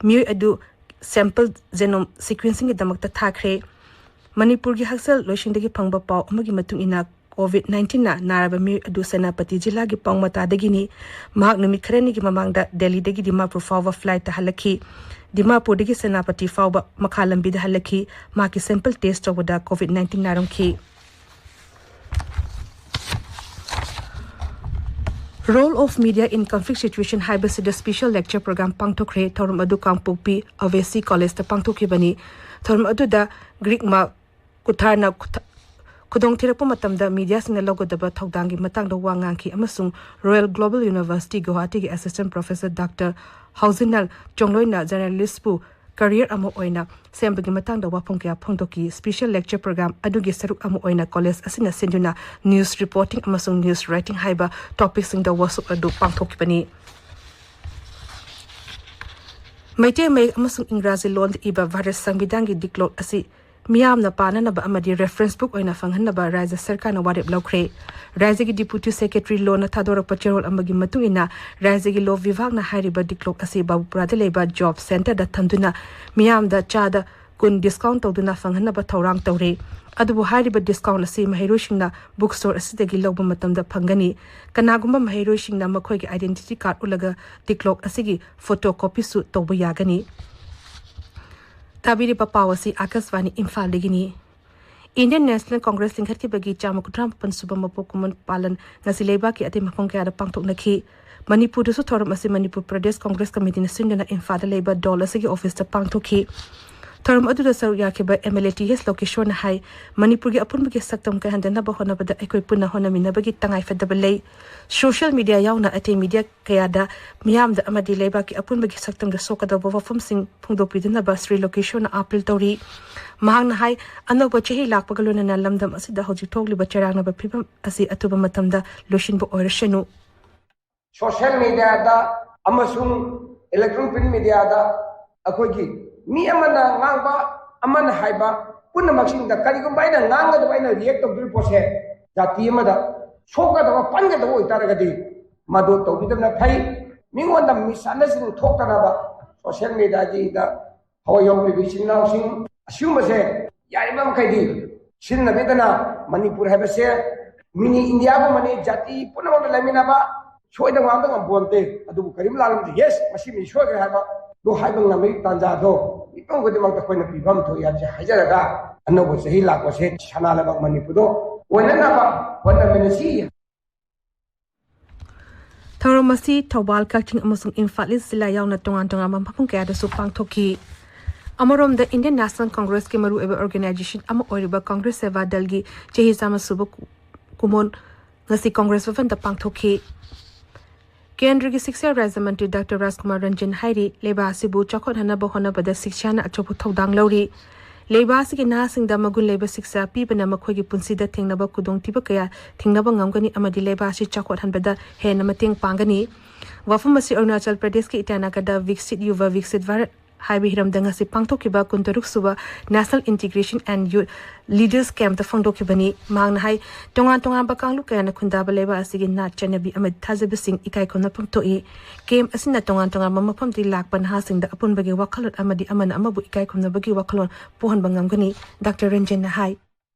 ꯃꯤꯑꯣꯏ ꯑꯗꯨ ꯁꯦꯝꯄꯜ ꯖꯦꯅꯣꯝ ꯁꯤꯀ꯭ꯋꯦꯟꯁꯤꯡꯒꯤꯗꯃꯛꯇ ꯊꯥꯈ꯭ꯔꯦ꯫ ꯃꯅꯤꯄꯨꯔꯒꯤ ꯍꯛꯁꯦꯜ ꯂꯣꯏꯁꯪꯗꯒꯤ ꯐꯪꯕ ꯄꯥꯎ ꯑꯃꯒꯤ ꯃꯇꯨꯡ ꯏꯟꯅ, ꯀꯣꯚꯤꯗ ꯅꯥꯏꯟꯇꯤꯟꯅ ꯅꯥꯔꯕ ꯃꯤꯑꯣꯏ ꯑꯗꯨ ꯁꯦꯅꯥꯄꯇꯤ ꯖꯤꯂꯥꯒꯤ ꯄꯥꯎ ꯃꯇꯥꯗꯒꯤꯅꯤ꯫ ꯃꯍꯥꯛ ꯅꯨꯃꯤꯠ ꯈꯔꯅꯤꯒꯤ ꯃꯃꯥꯡꯗ ꯗꯦꯜꯂꯤꯗꯒꯤ ꯗꯤꯃꯥꯄꯨꯔ ꯐꯥꯎꯕ ꯐ꯭ꯂꯥꯏꯠꯇ ꯍꯜꯂꯛꯈꯤ꯫ ꯗꯤꯃꯥꯄꯨꯔꯗꯒꯤ ꯁꯦꯅꯥꯄꯇꯤ ꯐꯥꯎꯕ ꯃꯈꯥ ꯂꯝꯕꯤꯗ ꯍꯜꯂꯛꯈꯤ꯫ ꯃꯍꯥꯛꯀꯤ ꯁꯦꯝꯄꯜ ꯇꯦꯁ ꯇꯧꯕꯗ ꯀꯣꯚꯤꯗ ꯅꯥꯏꯟꯇꯤꯟ ꯅꯥꯔꯝꯈꯤ꯫ Role of Media in Conflict Situation ꯍꯥꯏꯕꯁꯤꯗ ꯁ꯭ꯄꯤꯁꯦꯜ ꯂꯦꯛꯆꯔ ꯄ꯭ꯔꯣꯒ꯭ꯔꯥꯝ ꯄꯥꯡꯊꯣꯛꯈ꯭ꯔꯦ꯫ ꯊꯧꯔꯝ ꯑꯗꯨ ꯀꯥꯡꯄꯣꯛꯄꯤ ꯑꯣꯋꯦꯁꯤ ꯀꯣꯂꯦꯖꯇ ꯄꯥꯡꯊꯣꯛꯈꯤꯕꯅꯤ꯫ ꯊꯧꯔꯝ ꯑꯗꯨꯗ ꯒ꯭ꯔꯤꯛ ꯃꯥ ꯀꯨꯊꯥꯔꯅ ꯈꯨꯊ-, ꯈꯨꯗꯣꯡꯊꯤꯔꯛꯄ ꯃꯇꯝꯗ ꯃꯤꯗꯤꯌꯥꯁꯤꯡꯅ ꯂꯧꯒꯗꯕ ꯊꯧꯗꯥꯡꯒꯤ ꯃꯇꯥꯡꯗ ꯋꯥ ꯉꯥꯡꯈꯤ ꯑꯃꯁꯨꯡ ꯔꯣꯌꯦꯜ ꯒ꯭ꯂꯣꯕꯜ ꯌꯨꯅꯤꯚꯔꯁꯤꯇꯤ ꯒꯨꯋꯥꯍꯥꯇꯤꯒꯤ ꯑꯦꯁꯤꯁꯇꯦꯟꯠ ꯄ꯭ꯔꯣꯐꯦꯁꯔ ꯗꯥꯛꯇꯔ ꯍꯥꯎꯖꯤꯅꯜ ꯆꯣꯡꯂꯣꯏꯅ ꯖꯔꯅꯦꯂꯤꯁꯄꯨ ꯀꯔꯤꯌꯔ ꯑꯃ ꯑꯣꯏꯅ ꯁꯦꯝꯕꯒꯤ ꯃꯇꯥꯡꯗ ꯋꯥꯐꯝ ꯀꯌꯥ ꯐꯣꯡꯗꯣꯛꯈꯤ꯫ ꯁ꯭ꯄꯤꯁꯦꯜ ꯂꯦꯛꯆꯔ ꯄ꯭ꯔꯣꯒ꯭ꯔꯥꯝ ꯑꯗꯨꯒꯤ ꯁꯔꯨꯛ ꯑꯃ ꯑꯣꯏꯅ ꯀꯣꯂꯦꯖ ꯑꯁꯤꯅ ꯁꯤꯟꯗꯨꯅ ꯅ꯭ꯌꯨꯁ ꯔꯤꯄꯣꯔꯇꯤꯡ ꯑꯃꯁꯨꯡ ꯅ꯭ꯌꯨꯁ ꯔꯥꯏꯇꯤꯡ ꯍꯥꯏꯕ ꯇꯣꯄꯤꯛꯁꯤꯡꯗ ꯋꯥꯛꯁꯣꯞ ꯑꯗꯨ ꯄꯥꯡꯊꯣꯛꯈꯤꯕꯅꯤ꯫ ꯃꯩꯇꯩ ꯃꯌꯦꯛ ꯑꯃꯁꯨꯡ ꯏꯪꯒ꯭ꯔꯥꯖꯤ ꯂꯣꯟꯗ ꯏꯕ ꯚꯥꯔꯠ ꯁꯪꯕꯤꯙꯥꯟꯒꯤ ꯗꯤꯀ꯭ꯂꯣꯛ ꯑꯁꯤ ꯃꯤꯌꯥꯝꯅ ꯄꯥꯅꯅꯕ ꯑꯃꯗꯤ reference book ꯑꯣꯏꯅ ꯐꯪꯍꯟꯅꯕ ꯔꯥꯖ꯭ꯌ ꯁꯔꯀꯥꯔꯅ ꯋꯥꯔꯦꯞ ꯂꯧꯈ꯭ꯔꯦ꯫ ꯔꯥꯖ꯭ꯌꯒꯤ Deputy Secretary Lawꯅ ꯊꯥꯗꯣꯔꯛꯄ ꯆꯦꯔꯣꯜ ꯑꯃꯒꯤ ꯃꯇꯨꯡ ꯏꯟꯅ, ꯔꯥꯖ꯭ꯌꯒꯤ Law ꯕꯤꯚꯥꯒꯅ ꯍꯥꯏꯔꯤꯕ declock ꯑꯁꯤ ꯕꯥꯕꯨꯄꯨꯔꯥꯗ ꯂꯩꯕ Job Centreꯗ ꯊꯝꯗꯨꯅ ꯃꯤꯌꯥꯝꯗ ꯆꯥꯗ ꯀꯨꯟ discount ꯇꯧꯗꯨꯅ ꯐꯪꯍꯟꯅꯕ ꯊꯧꯔꯥꯡ ꯇꯧꯔꯦ꯫ ꯑꯗꯨꯕꯨ ꯍꯥꯏꯔꯤꯕ discount ꯑꯁꯤ ꯃꯍꯩꯔꯣꯏꯁꯤꯡꯅ book store ꯑꯁꯤꯗꯒꯤ ꯂꯧꯕ ꯃꯇꯝꯗ ꯐꯪꯒꯅꯤ꯫ ꯀꯅꯥꯒꯨꯝꯕ ꯃꯍꯩꯔꯣꯏꯁꯤꯡꯅ ꯃꯈꯣꯏꯒꯤ identity card ꯎꯠꯂꯒ declock ꯑꯁꯤꯒꯤ photocopyꯁꯨ ꯇꯧꯕ ꯌꯥꯒꯅꯤ꯫ ꯇꯥꯕꯤꯔꯤꯕ ꯄꯥꯎ ꯑꯁꯤ ꯑꯥꯀꯥꯁꯕꯥꯅꯤ ꯏꯝꯐꯥꯜꯗꯒꯤꯅꯤ꯫ Indian National Congress ꯂꯤꯡꯈꯠꯈꯤꯕꯒꯤ ꯆꯥꯝꯃ ꯀꯨꯟꯊ꯭ꯔꯥ ꯃꯥꯄꯟ ꯁꯨꯕ ꯃꯄꯣꯛ ꯀꯨꯝꯑꯣꯟ ꯄꯥꯂꯟ ꯉꯁꯤ ꯂꯩꯕꯥꯛꯀꯤ ꯑꯇꯩ ꯃꯐꯝ ꯀꯌꯥꯗ ꯄꯥꯡꯊꯣꯛꯅꯈꯤ꯫ ꯃꯅꯤꯄꯨꯔꯗꯁꯨ ꯊꯧꯔꯝ ꯑꯁꯤ ꯃꯅꯤꯄꯨꯔ ꯄ꯭ꯔꯗꯦꯁ ꯀꯣꯡꯒ꯭ꯔꯦꯁ ꯀꯃꯤꯇꯤꯅ ꯁꯤꯟꯗꯨꯅ ꯏꯝꯐꯥꯜꯗ ꯂꯩꯕ ꯗꯣꯜ ꯑꯁꯤꯒꯤ ꯑꯣꯐꯤꯁꯇ ꯄꯥꯡꯊꯣꯛꯈꯤ꯫ ꯊꯧꯔꯝ ꯑꯗꯨꯗ ꯁꯔꯨꯛ ꯌꯥꯈꯤꯕ MLA ꯇꯤ ꯑꯦꯁ ꯂꯣꯀꯦꯁꯣꯔꯅ ꯍꯥꯏ, ꯃꯅꯤꯄꯨꯔꯒꯤ ꯑꯄꯨꯟꯕꯒꯤ ꯁꯛꯇꯝ ꯀꯥꯏꯍꯟꯗꯅꯕ ꯍꯣꯠꯅꯕꯗ ꯑꯩꯈꯣꯏ ꯄꯨꯟꯅ ꯍꯣꯠꯅꯃꯤꯟꯅꯕꯒꯤ ꯇꯉꯥꯏꯐꯗꯕ ꯂꯩ꯫ Social media ꯌꯥꯎꯅ ꯑꯇꯩ media ꯀꯌꯥꯗ ꯃꯤꯌꯥꯝꯗ ꯑꯃꯗꯤ ꯂꯩꯕꯥꯛꯀꯤ ꯑꯄꯨꯟꯕꯒꯤ ꯁꯛꯇꯝꯗ ꯁꯣꯛꯀꯗꯧꯕ ꯋꯥꯐꯝꯁꯤꯡ ꯐꯣꯡꯗꯣꯛꯄꯤꯗꯅꯕ ꯁ꯭ꯔꯤ ꯂꯣꯀꯦꯁꯣꯔꯅ appeal ꯇꯧꯔꯤ꯫ ꯃꯍꯥꯛꯅ ꯍꯥꯏ, ꯑꯅꯧꯕ ꯆꯍꯤ ꯂꯥꯛꯄꯒ ꯂꯣꯏꯅꯅ ꯂꯝꯗꯝ ꯑꯁꯤꯗ ꯍꯧꯖꯤꯛ ꯊꯣꯛꯂꯤꯕ ꯆꯔꯥꯡꯅꯕ ꯐꯤꯕꯝ ꯑꯁꯤ ꯑꯊꯨꯕ ꯃꯇꯝꯗ ꯂꯣꯏꯁꯤꯟꯕ ꯑꯣꯏꯔꯁꯅꯨ꯫ Social mediaꯗ ꯑꯃꯁꯨꯡ electronic print mediaꯗ ꯑꯩꯈꯣꯏꯒꯤ ꯃꯤ ꯑꯃꯅ ꯉꯥꯡꯕ, ꯑꯃꯅ ꯍꯥꯏꯕ, ꯄꯨꯝꯅꯃꯛꯁꯤꯡꯗ ꯀꯔꯤꯒꯨꯝꯕ ꯑꯩꯅ ꯉꯥꯡꯒꯗꯕ, ꯑꯩꯅ react ꯇꯧꯗꯣꯔꯤꯕ ꯄꯣꯠꯁꯦ ꯖꯥꯇꯤ ꯑꯃꯗ ꯁꯣꯛꯀꯗꯕ, ꯄꯟꯒꯗꯕ ꯑꯣꯏꯇꯥꯔꯒꯗꯤ ꯃꯗꯨ ꯇꯧꯕꯤꯗꯕꯅ ꯐꯩ꯫ ꯃꯤꯉꯣꯟꯗ misunderstanding ꯊꯣꯛꯇꯅꯕ social mediaꯒꯤꯗ ꯊꯋꯥꯏ ꯌꯥꯎꯔꯤꯕ ꯏꯆꯤꯟ ꯏꯅꯥꯎꯁꯤꯡ ꯑꯁꯤꯒꯨꯝꯕꯁꯦ ꯌꯥꯔꯤꯕ ꯃꯈꯩꯗꯤ ꯁꯤꯖꯤꯟꯅꯕꯤꯗꯅ, ꯃꯅꯤꯄꯨꯔ ꯍꯥꯏꯕꯁꯦ mini Indiaꯒꯨꯝꯕꯅꯤ, ꯖꯥꯇꯤ ꯄꯨꯝꯅꯃꯛꯅ ꯂꯩꯃꯤꯟꯅꯕ, ꯁꯣꯏꯗ ꯉꯥꯝꯗ ꯉꯝꯄꯣꯟꯇꯦ꯫ ꯑꯗꯨꯕꯨ ꯀꯔꯤꯝ ꯂꯥꯜꯂꯝꯗꯦ, yes, ꯃꯁꯤ ꯃꯤ ꯁꯣꯏꯈ꯭ꯔꯦ ꯍꯥꯏꯕ ꯑꯗꯨ ꯍꯥꯏꯕ ꯉꯝꯕꯒꯤ ꯇꯥꯟꯖꯥꯗꯣ ꯃꯤꯄꯨꯝ ꯈꯨꯗꯤꯡꯃꯛꯇ ꯑꯩꯈꯣꯏꯅ ꯄꯤꯐꯝ ꯊꯣꯛꯏ ꯍꯥꯏꯕꯁꯦ ꯍꯥꯏꯖꯔꯒ, ꯑꯅꯧꯕ ꯆꯍꯤ ꯂꯥꯛꯄꯁꯦ ꯁꯅꯥ ꯂꯩꯕꯥꯛ ꯃꯅꯤꯄꯨꯔꯗꯣ ꯑꯣꯏꯅꯅꯕ ꯍꯣꯠꯅꯃꯤꯟꯅꯁꯤ꯫ ꯊꯧꯔꯝ ꯑꯁꯤ ꯊꯧꯕꯥꯜ, ꯀꯛꯆꯤꯡ ꯑꯃꯁꯨꯡ ꯏꯝꯐꯥꯜ ꯏꯁ ꯖꯤꯂꯥ ꯌꯥꯎꯅ ꯇꯣꯉꯥꯟ ꯇꯣꯉꯥꯟꯕ ꯃꯐꯝ ꯀꯌꯥꯗꯁꯨ ꯄꯥꯡꯊꯣꯛꯈꯤ꯫ ꯑꯃꯔꯣꯝꯗ, Indian National Congressꯀꯤ ꯃꯔꯨꯑꯣꯏꯕ organization ꯑꯃ ꯑꯣꯏꯔꯤꯕ ꯀꯣꯡꯒ꯭ꯔꯦꯁ ꯁꯦꯚꯥ ꯗꯜꯒꯤ ꯆꯍꯤ ꯆꯥꯝꯃ ꯁꯨꯕ ꯀꯨ-, ꯀꯨꯃꯣꯟ ꯉꯁꯤ ꯀꯣꯡꯒ꯭ꯔꯦꯁ ꯚꯕꯟꯗ ꯄꯥꯡꯊꯣꯛꯈꯤ꯫ ꯀꯦꯟꯗ꯭ꯔꯒꯤ ꯁꯤꯛꯁꯥ ꯔꯥꯖ꯭ꯌ ꯃꯟꯇ꯭ꯔꯤ ꯗꯥꯛꯇꯔ ꯔꯥꯖꯀꯨꯃꯥꯔ ꯔꯟꯖꯟ ꯍꯥꯏꯔꯤ, ꯂꯩꯕꯥꯛ ꯑꯁꯤꯕꯨ ꯆꯥꯎꯈꯠꯍꯟꯅꯕ ꯍꯣꯠꯅꯕꯗ ꯁꯤꯛꯁꯥꯅ ꯑꯆꯧꯕ ꯊꯧꯗꯥꯡ ꯂꯧꯔꯤ꯫ ꯂꯩꯕꯥꯛ ꯑꯁꯤꯒꯤ ꯅꯍꯥꯁꯤꯡꯗ ꯃꯒꯨꯟ ꯂꯩꯕ ꯁꯤꯛꯁꯥ ꯄꯤꯕꯅ ꯃꯈꯣꯏꯒꯤ ꯄꯨꯟꯁꯤꯗ ꯊꯦꯡꯅꯕ ꯈꯨꯗꯣꯡꯊꯤꯕ ꯀꯌꯥ ꯊꯦꯡꯅꯕ ꯉꯝꯒꯅꯤ ꯑꯃꯗꯤ ꯂꯩꯕꯥꯛ ꯑꯁꯤ ꯆꯥꯎꯈꯠꯍꯟꯕꯗ ꯍꯦꯟꯅ ꯃꯇꯦꯡ ꯄꯥꯡꯒꯅꯤ꯫ ꯋꯥꯐꯝ ꯑꯁꯤ ꯑꯔꯨꯅꯥꯆꯜ ꯄ꯭ꯔꯗꯦꯁꯀꯤ ꯏꯇꯥꯅꯥꯒꯔꯗ ꯕꯤꯛꯁꯤꯠ ꯌꯨꯚꯥ ꯕꯤꯛꯁꯤꯠ ꯚꯥꯔꯠ ꯍꯥꯏꯕ ꯍꯤꯔꯝꯗ ꯉꯁꯤ ꯄꯥꯡꯊꯣꯛꯈꯤꯕ ꯀꯨꯟꯇꯔꯨꯛ ꯁꯨꯕ National Integration and Youth Leaders Campꯇ ꯐꯣꯡꯗꯣꯛꯈꯤꯕꯅꯤ꯫ ꯃꯍꯥꯛꯅ ꯍꯥꯏ, ꯇꯣꯉꯥꯟ ꯇꯣꯉꯥꯟꯕ ꯀꯥꯡꯂꯨꯞ ꯀꯌꯥꯅ ꯈꯨꯟꯗꯥꯕ ꯂꯩꯕꯥꯛ ꯑꯁꯤꯒꯤ ꯅꯥꯠ, ꯆꯠꯅꯕꯤ ꯑꯃꯗꯤ ꯊꯥꯖꯕꯁꯤꯡ ꯏꯀꯥꯏ ꯈꯨꯝꯅꯐꯝ ꯊꯣꯛꯏ꯫ ꯀꯦꯝꯞ ꯑꯁꯤꯅ ꯇꯣꯉꯥꯟ ꯇꯣꯉꯥꯟꯕ ꯃꯐꯝꯗꯒꯤ ꯂꯥꯛꯄ ꯅꯍꯥꯁꯤꯡꯗ ꯑꯄꯨꯟꯕꯒꯤ ꯋꯥꯈꯜꯂꯣꯟ ꯑꯃꯗꯤ ꯑꯃꯅ ꯑꯃꯕꯨ ꯏꯀꯥꯏ ꯈꯨꯝꯅꯕꯒꯤ ꯋꯥꯈꯜꯂꯣꯟ ꯄꯣꯛꯍꯟꯕ ꯉꯝꯒꯅꯤ꯫ ꯗꯥꯛꯇꯔ ꯔꯟꯖꯟꯅ ꯍꯥꯏ,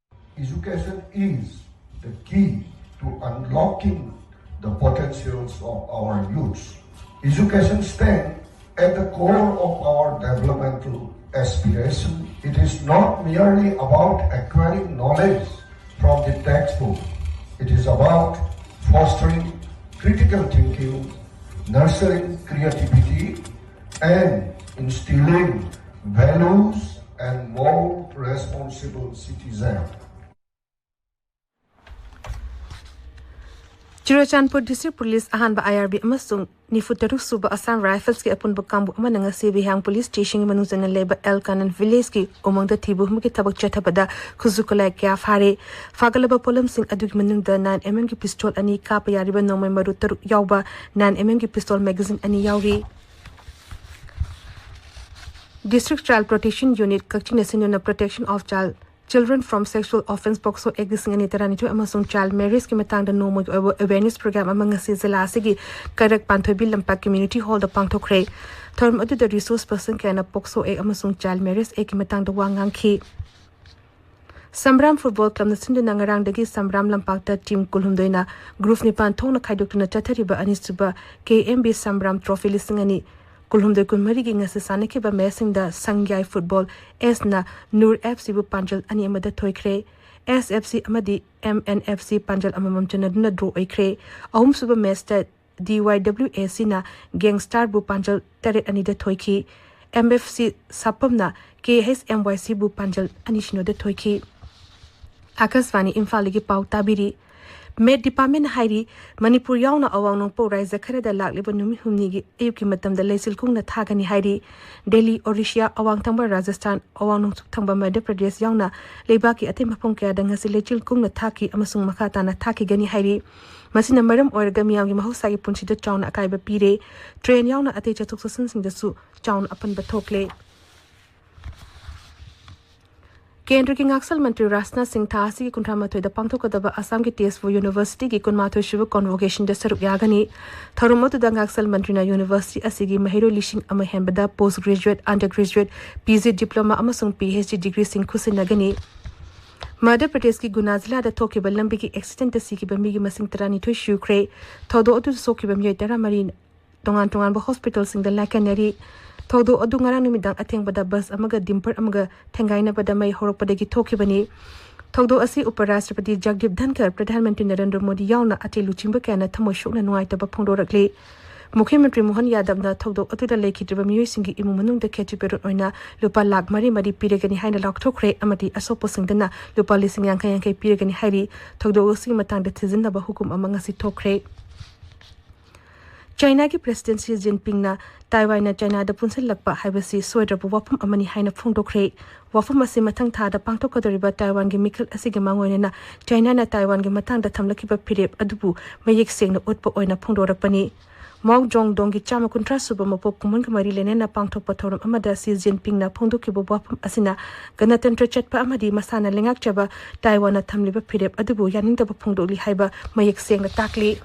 Education is the key to unlocking the potentials of our youths. Education stands at the core of our developmental aspiration. It is not merely about acquiring knowledge from the textbook. It is about fostering critical thinking, nurturing creativity, and instilling values and more responsible citizen. Churachandpur district police ꯑꯍꯥꯟꯕ ꯑꯥꯏ R B ꯑꯃꯁꯨꯡ ꯅꯤꯐꯨ ꯇꯔꯨꯛ ꯁꯨꯕ ꯑꯁꯥꯝ ꯔꯥꯏꯐꯜꯁꯀꯤ ꯑꯄꯨꯟꯕ ꯀꯥꯡꯕꯨ ꯑꯃꯅ ꯉꯁꯤ ꯕꯤꯍꯥꯡ police ꯁ꯭ꯇꯦꯁꯟꯒꯤ ꯃꯅꯨꯡ ꯆꯟꯅ ꯂꯩꯕ ꯑꯦꯜ ꯀꯥꯅꯟ ꯚꯤꯂꯦꯖꯀꯤ ꯎꯃꯪꯗ ꯊꯤꯕ ꯍꯨꯝꯕꯒꯤ ꯊꯕꯛ ꯆꯠꯊꯕꯗ ꯈꯨꯠꯁꯨ ꯈꯨꯠꯂꯥꯏ ꯀꯌꯥ ꯐꯥꯔꯦ꯫ ꯐꯥꯒꯠꯂꯕ ꯄꯣꯠꯂꯝꯁꯤꯡ ꯑꯗꯨꯒꯤ ꯃꯅꯨꯡꯗ ꯅꯥꯏꯟ ꯑꯦꯝ ꯑꯦꯝꯒꯤ ꯄꯤꯁꯇꯣꯜ ꯑꯅꯤ, ꯀꯥꯞꯄ ꯌꯥꯔꯤꯕ ꯅꯣꯡꯃꯩ ꯃꯔꯨ ꯇꯔꯨꯛ ꯌꯥꯎꯕ ꯅꯥꯏꯟ ꯑꯦꯝ ꯑꯦꯝꯒꯤ ꯄꯤꯁꯇꯣꯜ ꯃꯦꯒꯥꯖꯤꯟ ꯑꯅꯤ ꯌꯥꯎꯔꯤ꯫ District Child Protection Unit ꯀꯛꯆꯤꯡꯅ ꯁꯤꯟꯗꯨꯅ Protection of Child Children from Sexual Offence, ꯄꯣꯛꯁꯣ ꯑꯦꯛ ꯂꯤꯁꯤꯡ ꯑꯅꯤ ꯇꯔꯥꯅꯤꯊꯣꯏ ꯑꯃꯁꯨꯡ ꯆꯥꯏꯜ ꯃꯦꯔꯤꯖꯀꯤ ꯃꯇꯥꯡꯗ ꯅꯣꯡꯃꯒꯤ ꯑꯣꯏꯕ ꯑꯦꯋꯦꯔꯅꯦꯁ ꯄ꯭ꯔꯣꯒ꯭ꯔꯥꯝ ꯑꯃ ꯉꯁꯤ ꯖꯤꯂꯥ ꯑꯁꯤꯒꯤ ꯀꯩꯔꯛ ꯄꯥꯟꯊꯣꯏꯕꯤ ꯂꯝꯄꯥꯛ ꯀꯝꯃ꯭ꯌꯨꯅꯤꯇꯤ ꯍꯣꯜꯗ ꯄꯥꯡꯊꯣꯛꯈ꯭ꯔꯦ꯫ ꯊꯧꯔꯝ ꯑꯗꯨꯗ ꯔꯤꯁꯣꯔꯁ ꯄꯔꯁꯟ ꯀꯌꯥꯅ ꯄꯣꯛꯁꯣ ꯑꯦꯛ ꯑꯃꯁꯨꯡ ꯆꯥꯏꯜ ꯃꯦꯔꯤꯖ ꯑꯦꯛꯀꯤ ꯃꯇꯥꯡꯗ ꯋꯥ ꯉꯥꯡꯈꯤ꯫ ꯁꯝꯕ꯭ꯔꯥꯝ ꯐꯨꯠꯕꯣꯜ ꯀ꯭ꯂꯕꯅ ꯁꯤꯟꯗꯨꯅ ꯉꯔꯥꯡꯗꯒꯤ ꯁꯝꯕ꯭ꯔꯥꯝ ꯂꯝꯄꯥꯛꯇ ꯇꯤꯝ ꯀꯨꯟꯍꯨꯝꯗꯣꯏꯅ ꯒ꯭ꯔꯨꯞ ꯅꯤꯄꯥꯟ ꯊꯣꯛꯅ ꯈꯥꯏꯗꯣꯛꯇꯨꯅ ꯆꯠꯊꯔꯤꯕ ꯑꯅꯤꯁꯨꯕ ꯀꯦ ꯑꯦꯝ ꯕꯤ ꯁꯝꯕ꯭ꯔꯥꯝ ꯇ꯭ꯔꯣꯐꯤ ꯂꯤꯁꯤꯡ ꯑꯅꯤ ꯀꯨꯟꯍꯨꯝꯗꯣꯏ ꯀꯨꯟꯃꯔꯤꯒꯤ ꯉꯁꯤ ꯁꯥꯟꯅꯈꯤꯕ ꯃꯦꯆꯁꯤꯡꯗ ꯁꯪꯌꯥꯏ ꯐꯨꯠꯕꯣꯜ ꯑꯦꯁꯅ ꯅꯨꯔ ꯑꯦꯐ ꯁꯤꯕꯨ ꯄꯥꯟꯖꯜ ꯑꯅꯤ ꯑꯃꯗ ꯊꯣꯏꯈ꯭ꯔꯦ꯫ ꯑꯦꯁ ꯑꯦꯐ ꯁꯤ ꯑꯃꯗꯤ ꯑꯦꯝ ꯑꯦꯟ ꯑꯦꯐ ꯁꯤ ꯄꯥꯟꯖꯜ ꯑꯃꯃꯝ ꯆꯟꯅꯗꯨꯅ ꯗ꯭ꯔꯣ ꯑꯣꯏꯈ꯭ꯔꯦ꯫ ꯑꯍꯨꯝꯁꯨꯕ ꯃꯦꯆꯇ ꯗꯤ ꯋꯥꯏ ꯗꯕ꯭ꯂꯤꯎ ꯑꯦ ꯁꯤꯅ ꯒꯦꯡꯁꯇꯥꯔꯕꯨ ꯄꯥꯟꯖꯜ ꯇꯔꯦꯠ ꯑꯅꯤꯗ ꯊꯣꯏꯈꯤ꯫ ꯑꯦꯝ ꯑꯦꯐ ꯁꯤ ꯁꯥꯄꯝꯅ ꯀꯦ ꯑꯩꯆ ꯑꯦꯝ ꯋꯥꯏ ꯁꯤꯕꯨ ꯄꯥꯟꯖꯜ ꯑꯅꯤ ꯁꯤꯅꯣꯗ ꯊꯣꯏꯈꯤ꯫ ꯑꯥꯀꯥꯁꯕꯥꯅꯤ ꯏꯝꯐꯥꯜꯗꯒꯤ ꯄꯥꯎ ꯇꯥꯕꯤꯔꯤ꯫ ꯃꯦꯠ ꯗꯤꯄꯥꯔꯠꯃꯦꯟꯅ ꯍꯥꯏꯔꯤ, ꯃꯅꯤꯄꯨꯔ ꯌꯥꯎꯅ ꯑꯋꯥꯡ ꯅꯣꯡꯄꯣꯛ ꯔꯥꯏꯖ꯭ꯌ ꯈꯔꯗ ꯂꯥꯛꯂꯤꯕ ꯅꯨꯃꯤꯠ ꯍꯨꯝꯅꯤꯒꯤ ꯑꯌꯨꯛꯀꯤ ꯃꯇꯝꯗ ꯂꯩꯆꯤꯜ ꯀꯨꯡꯅ ꯊꯥꯒꯅꯤ ꯍꯥꯏꯔꯤ꯫ ꯗꯦꯜꯂꯤ, ꯑꯣꯔꯤꯁꯤꯌꯥ, ꯑꯋꯥꯡ ꯊꯪꯕ ꯔꯥꯖꯁꯊꯥꯟ, ꯑꯋꯥꯡ ꯅꯣꯡꯆꯨꯞ ꯊꯪꯕ ꯃꯙ꯭ꯌ ꯄ꯭ꯔꯗꯦꯁ ꯌꯥꯎꯅ ꯂꯩꯕꯥꯛꯀꯤ ꯑꯇꯩ ꯃꯐꯝ ꯀꯌꯥꯗ ꯉꯁꯤ ꯂꯩꯆꯤꯜ ꯀꯨꯡꯅ ꯊꯥꯈꯤ ꯑꯃꯁꯨꯡ ꯃꯈꯥ ꯇꯥꯅ ꯊꯥꯈꯤꯒꯅꯤ ꯍꯥꯏꯔꯤ꯫ ꯃꯁꯤꯅ ꯃꯔꯝ ꯑꯣꯏꯔꯒ ꯃꯤꯌꯥꯝꯒꯤ ꯃꯍꯧꯁꯥꯒꯤ ꯄꯨꯟꯁꯤꯗ ꯆꯥꯎꯅ ꯑꯀꯥꯏꯕ ꯄꯤꯔꯦ꯫ ꯇ꯭ꯔꯦꯟ ꯌꯥꯎꯅ ꯑꯇꯩ ꯆꯠꯊꯣꯛ ꯆꯠꯁꯤꯟꯁꯤꯡꯗꯁꯨ ꯆꯥꯎꯅ ꯑꯄꯟꯕ ꯊꯣꯛꯂꯦ꯫ ꯀꯦꯟꯗ꯭ꯔꯒꯤ ꯉꯥꯛꯁꯦꯜ ꯃꯟꯇ꯭ꯔꯤ ꯔꯥꯖꯅꯥꯊ ꯁꯤꯡ ꯊꯥ ꯑꯁꯤꯒꯤ ꯀꯨꯟꯊ꯭ꯔꯥ ꯃꯥꯊꯣꯏꯗ ꯄꯥꯡꯊꯣꯛꯀꯗꯕ ꯑꯁꯥꯝꯒꯤ ꯇꯦꯖꯄꯨꯔ ꯌꯨꯅꯤꯚꯔꯁꯤꯇꯤꯒꯤ ꯀꯨꯟꯃꯥꯊꯣꯏ ꯁꯨꯕ ꯀꯣꯟꯚꯣꯀꯦꯁꯟꯗ ꯁꯔꯨꯛ ꯌꯥꯒꯅꯤ꯫ ꯊꯧꯔꯝ ꯑꯗꯨꯗ ꯉꯥꯛꯁꯦꯜ ꯃꯟꯇ꯭ꯔꯤꯅ ꯌꯨꯅꯤꯚꯔꯁꯤꯇꯤ ꯑꯁꯤꯒꯤ ꯃꯍꯩꯔꯣꯏ ꯂꯤꯁꯤꯡ ꯑꯃ ꯍꯦꯟꯕꯗ post graduate, under graduate, P G diploma ꯑꯃꯁꯨꯡ ꯄꯤ ꯑꯩꯆ ꯗꯤ ꯗꯤꯒ꯭ꯔꯤꯁꯤꯡ ꯈꯨꯠꯁꯤꯟꯅꯒꯅꯤ꯫ ꯃꯙ꯭ꯌ ꯄ꯭ꯔꯗꯦꯁꯀꯤ ꯒꯨꯅꯥ ꯖꯤꯂꯥꯗ ꯊꯣꯛꯈꯤꯕ ꯂꯝꯕꯤꯒꯤ ꯑꯦꯛꯁꯤꯗꯦꯟꯇ ꯁꯤꯈꯤꯕ ꯃꯤꯒꯤ ꯃꯁꯤꯡ ꯇꯔꯥꯅꯤꯊꯣꯏ ꯁꯨꯈ꯭ꯔꯦ꯫ ꯊꯧꯗꯣꯛ ꯑꯗꯨꯗ ꯁꯣꯛꯈꯤꯕ ꯃꯤꯑꯣꯏ ꯇꯔꯥꯃꯔꯤ ꯇꯣꯉꯥꯟ ꯇꯣꯉꯥꯟꯕ ꯍꯣꯁꯄꯤꯇꯥꯜꯁꯤꯡꯗ ꯂꯥꯏꯀꯠꯅꯔꯤ꯫ ꯊꯧꯗꯣꯛ ꯑꯗꯨ ꯉꯔꯥꯡ ꯅꯨꯃꯤꯗꯥꯡ ꯑꯊꯦꯡꯕꯗ ꯕꯁ ꯑꯃꯒ ꯗꯤꯝꯄꯔ ꯑꯃꯒ ꯊꯦꯡꯒꯥꯏꯅꯕꯗ ꯃꯩ ꯍꯧꯔꯛꯄꯗꯒꯤ ꯊꯣꯛꯈꯤꯕꯅꯤ꯫ ꯊꯧꯗꯣꯛ ꯑꯁꯤ ꯎꯄ ꯔꯥꯁꯇ꯭ꯔꯄꯇꯤ ꯖꯒꯗꯤꯞ ꯙꯟꯈꯔ, ꯄ꯭ꯔꯙꯥꯟ ꯃꯟꯇ꯭ꯔꯤ ꯅꯔꯦꯟꯗ꯭ꯔ ꯃꯣꯗꯤ ꯌꯥꯎꯅ ꯑꯇꯦꯜ ꯂꯨꯆꯤꯡꯕ ꯀꯌꯥꯅ ꯊꯃꯣꯏ ꯁꯣꯛꯅ ꯅꯨꯡꯉꯥꯏꯇꯕ ꯐꯣꯡꯗꯣꯔꯛꯂꯤ꯫ ꯃꯨꯈ꯭ꯌ ꯃꯟꯇ꯭ꯔꯤ ꯃꯣꯍꯟ ꯌꯥꯗꯕꯅ ꯊꯧꯗꯣꯛ ꯑꯗꯨꯗ ꯂꯩꯈꯤꯗ꯭ꯔꯕ ꯃꯤꯑꯣꯏꯁꯤꯡꯒꯤ ꯏꯃꯨꯡ ꯃꯅꯨꯡꯗ ꯈꯦꯇ꯭ꯔꯤꯄꯦꯔꯣꯠ ꯑꯣꯏꯅ ꯂꯨꯄꯥ ꯂꯥꯈ ꯃꯔꯤ ꯃꯔꯤ ꯄꯤꯔꯒꯅꯤ ꯍꯥꯏꯅ ꯂꯥꯎꯊꯣꯛꯈ꯭ꯔꯦ ꯑꯃꯗꯤ ꯑꯁꯣꯛꯄꯁꯤꯡꯗꯅ ꯂꯨꯄꯥ ꯂꯤꯁꯤꯡ ꯌꯥꯡꯈꯩ ꯌꯥꯡꯈꯩ ꯄꯤꯔꯒꯅꯤ ꯍꯥꯏꯔꯤ꯫ ꯊꯧꯗꯣꯛ ꯑꯁꯤꯒꯤ ꯃꯇꯥꯡꯗ ꯊꯤꯖꯤꯟꯅꯕ ꯍꯨꯀꯨꯝ ꯑꯃ ꯉꯁꯤ ꯊꯣꯛꯈ꯭ꯔꯦ꯫ ꯆꯥꯏꯅꯥꯒꯤ ꯄ꯭ꯔꯦꯁꯤꯗꯦꯟ ꯁꯤ ꯖꯤꯟꯄꯤꯡꯅ ꯇꯥꯏꯋꯥꯟꯅ ꯆꯥꯏꯅꯥꯗ ꯄꯨꯟꯁꯤꯜꯂꯛꯄ ꯍꯥꯏꯕꯁꯤ ꯁꯣꯏꯗ꯭ꯔꯕ ꯋꯥꯐꯝ ꯑꯃꯅꯤ ꯍꯥꯏꯅ ꯐꯣꯡꯗꯣꯛꯈ꯭ꯔꯦ꯫ ꯋꯥꯐꯝ ꯑꯁꯤ ꯃꯊꯪ ꯊꯥꯗ ꯄꯥꯡꯊꯣꯛꯀꯗꯧꯔꯤꯕ ꯇꯥꯏꯋꯥꯟꯒꯤ ꯃꯤꯈꯜ ꯑꯁꯤꯒꯤ ꯃꯥꯡꯑꯣꯏꯅꯅ ꯆꯥꯏꯅꯥꯅ ꯇꯥꯏꯋꯥꯟꯒꯤ ꯃꯇꯥꯡꯗ ꯊꯝꯂꯛꯈꯤꯕ ꯐꯤꯔꯦꯞ ꯑꯗꯨꯕꯨ ꯃꯌꯦꯛ ꯁꯦꯡꯅ ꯎꯠꯄ ꯑꯣꯏꯅ ꯐꯣꯡꯗꯣꯔꯛꯄꯅꯤ꯫ ꯃꯥꯎ ꯖꯣꯡꯗꯣꯡꯒꯤ ꯆꯥꯝꯃ ꯀꯨꯟꯊ꯭ꯔꯥ ꯁꯨꯕ ꯃꯄꯣꯛ ꯀꯨꯝꯑꯣꯟꯒ ꯃꯔꯤ ꯂꯩꯅꯅ ꯄꯥꯡꯊꯣꯛꯄ ꯊꯧꯔꯝ ꯑꯃꯗ ꯁꯤ ꯖꯤꯟꯄꯤꯡꯅ ꯐꯣꯡꯗꯣꯛꯈꯤꯕ ꯋꯥꯐꯝ ꯑꯁꯤꯅ ꯒꯅꯇꯟꯇ꯭ꯔ ꯆꯠꯄ ꯑꯃꯗꯤ ꯃꯁꯥꯅ ꯂꯩꯉꯥꯛꯆꯕ ꯇꯥꯏꯋꯥꯟꯅ ꯊꯝꯂꯤꯕ ꯐꯤꯔꯦꯞ ꯑꯗꯨꯕꯨ ꯌꯥꯅꯤꯡꯗꯕ ꯐꯣꯡꯗꯣꯛꯂꯤ ꯍꯥꯏꯕ ꯃꯌꯦꯛ ꯁꯦꯡꯅ ꯇꯥꯛꯂꯤ꯫